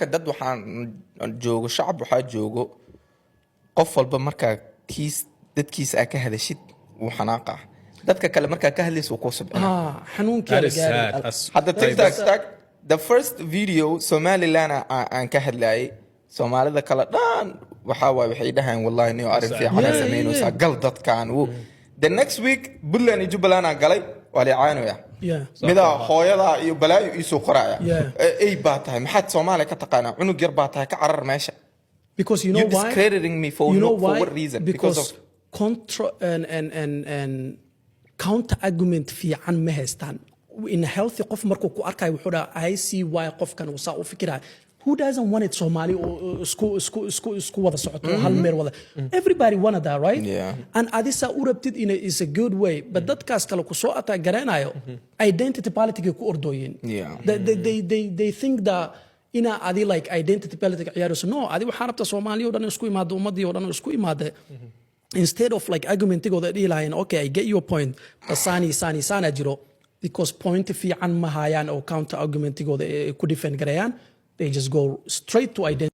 Anaka dad waxaan joogo, shacab waxaa joogo, qof walba markaa kiis dadkiisa aa ka hadashid wuu xanaaqa, dadka kale markaa ka hadlaysa wuu kuu subcina. Ah, xanuunkii That la is gaaray. sad. That's Hadda TikTok tag, the first video Somaliland aan ka hadlayay, Soomaalida kale dhan waxaa waaye waxay dhahayaan, "Wallahi niyo, arrin fiican aa samaynaysaa, gal dadkan wuu." The next week Puntland iyo Jubbaland aan galay, waa la caanaya. Midaa hooyadaa iyo balaayo iisoo qoraya. "Ey baa tahay, maxaad Soomaaliya ka taqaanaa? Cunug yar baa tahay, ka carar meesha." Because you know You why? discrediting me for You no, know for why? what reason? Because Because of contra and counter argument fiican ma haystaan. In a healthy qof markuu ku arkayo wuxuu dhaha, "I see why qofkan uu saa u fikiraya." Who doesn't want it, Somali oo isku wada socoto oo hal meel wada? Everybody wanted that, right? Yeah. And adisa u rabtid in a, is a good way, but dadkaas kale ku soo attack garanayo identity politics ay ku ordooyin. They think that ina adi like identity politics ciyaarayso. No, adi waxaa rabta Soomaaliya oo dhan isku imaado, ummadii oo dhan isku imaada, instead of like argumentigooda dhihi lahayn, "Okay, I get your point, but sani sani sana jiro," because point fiican ma hayaan oo counter argumentigooda ay ku defend garayaan. They just go straight to identity.